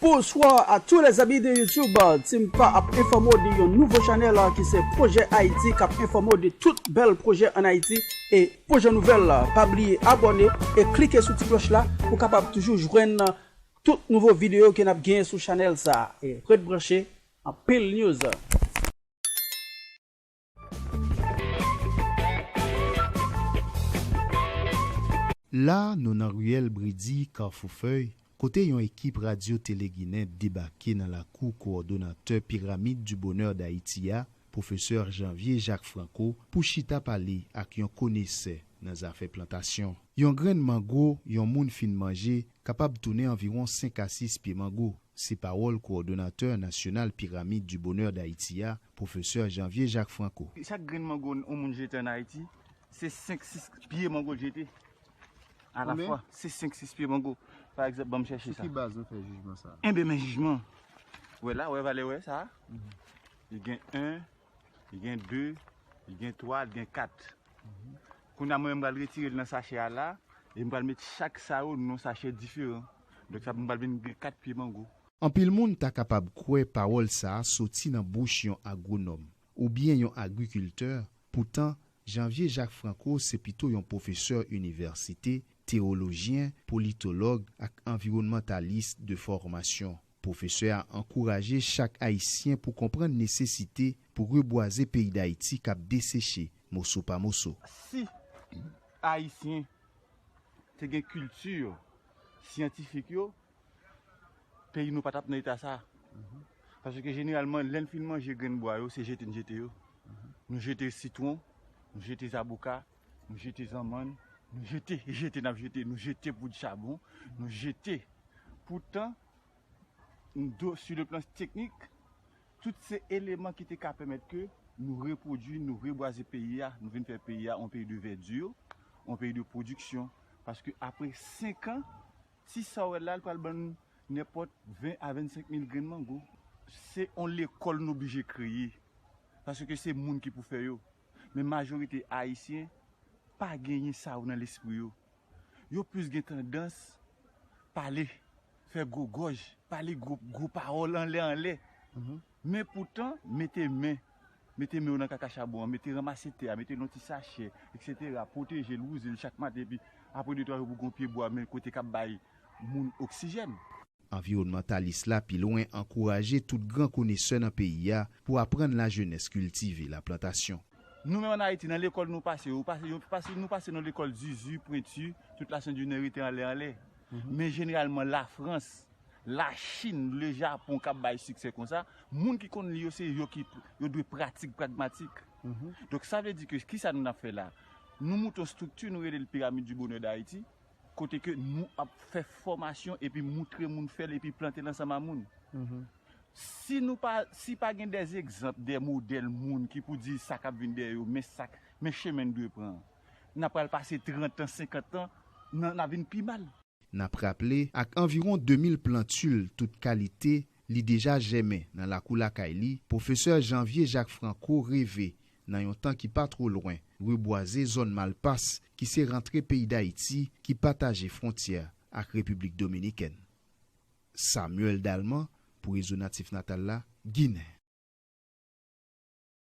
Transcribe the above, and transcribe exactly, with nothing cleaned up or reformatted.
Bonsoir à tous les amis de YouTube. Team Pa ap enfòme w de yon nouvo chanèl ki se Pwojè Ayiti k ap enfòme w de tout bèl pwojè an Ayiti e pwojè nouvèl. Pa bliye abòne e klike sou ti klòch la pou kapab toujou jwenn tout nouvo videyo ke n ap genyen sou chanèl sa. E ret branche, anpil news. La, nou nan riyèl Bridi, Kafou Fèy, kote yon ekip Radyo Tele Ginen debake nan lakou kowòdonatè Pyramide du Bonheur d'Haïti a, pwofesè Janvier Jacques Franco, pou chita pale ak yon konesè nan zafè plantasyon. Yon grenn mango yon moun fin manje kapab tounen anviwon senk a sis pye mango. Se pawòl kowòdonatè nasyonal Pyramide du Bonheur d'Haïti a, pwofesè Janvier Jacques Franco. Chak grenn mango yon moun jete ann Ayiti, se senk sis pye mango l jete alafwa. Se senk sis pye mango. Pa egzanp, ban m chèche sa. Sou ki baz nou fè jijman sa a? Enben, men jijman. Wè la, wè valè wè sa a? Li gen en, li gen de, li gen twa, li gen kat. Kounye a, mwen menm, m pral retire l nan sachè a la, e m pral met chak sa yo nan yon sachè diferan. Donk, sa m pral vin gen kat pye mango. Anpil moun ta kapab kwè pawòl sa a soti nan bouch yon agwonòm oubyen yon agrikiltè, poutan, Janvier Jacques Franco se pito yon pwofesè inivèsite, tewolojyen, politològ ak anviwònmantalis de fòmasyon. Pwofesè a ankouraje chak Ayisyen pou konprann nesesite pou rebwaze peyi Dayiti k ap deseche moso pa moso. Si Ayisyen te gen kilti syantifik yo, peyi nou pa t ap nan eta sa. Paske jeneralman, lè n fin manje grenn bwa yo, se jete n jete yo. Nou jete sitwon, nou jete zaboka, nou jete zanmann, nou jete, jete n ap jete, nou jete poud chabon, nou jete. Poutan, do, sur le plan teknik, tout se eleman ki te ka pèmèt ke nou repwodui, nou rebwaze peyi a, nou vin fè peyi a yon peyi de vèdi, yon peyi de pwodiksyon. Paske apre senk an, ti sa w wè la, l pral ban n nenpòt ven a vennsenk mil grenn mango. Se yon lekòl nou blije kreye. Paske se moun ki pou fè yo. Men majorite Ayisyen pa genyen sa yo nan lespri yo. Yo plis gen tandans pale, fè gwo gòj, pale gwo, gwo pawòl anlè anlè. Men poutan, mete men, mete men w nan kaka chabon an, mete ranmase tè a, mete l nan ti sachè, eksetera, pwoteje l, wouze l chak maten, epi apre de twa jou pou gon pye bwa, men kote k ap bay moun oksijèn. Anviwònmantalis la pi lwen ankouraje tout gran konesè nan peyi a pou aprann lajenès kiltive laplantasyon. Nou menm ann Ayiti, nan lekòl nou pase, yo pase, yo pase, nou pase nan lekòl Zuzu, Pointu, tout la Saint-Junien rete anlè anlè. Men jeneralman Lafrans, Lachin, Lejapon k ap bay siksè konsa, moun ki konn li yo se yo ki yo dwe pratik pragmatik. Donk sa vle di ke kisa nou n ap fè la? Nou moute yon estrikti, nou rele l Pyramide du Bonheur d'Haïti, kote ke nou ap fè fòmasyon epi moutre moun fè l epi plante l ansanm a moun. Si nou pa, si pa gen dè egzanp, dè modèl moun ki pou di sa k ap vin dèyè yo, men sa k, men chemen n dwe pran, n ap pral pase trant an, senkant an, n a, n a vin pi mal. N ap raple, ak anviwon de mil plantil tout kalite li deja jèmen nan lakou lakay li, pwofesè Janvier Jacques Franco reve, nan yon tan ki pa two lwen, rebwaze zòn Malpas ki se rantre peyi Dayiti ki pataje fwontyè ak Repiblik Dominikèn. Samuel Dalman pou Rezo Natif Natal la, Ginen.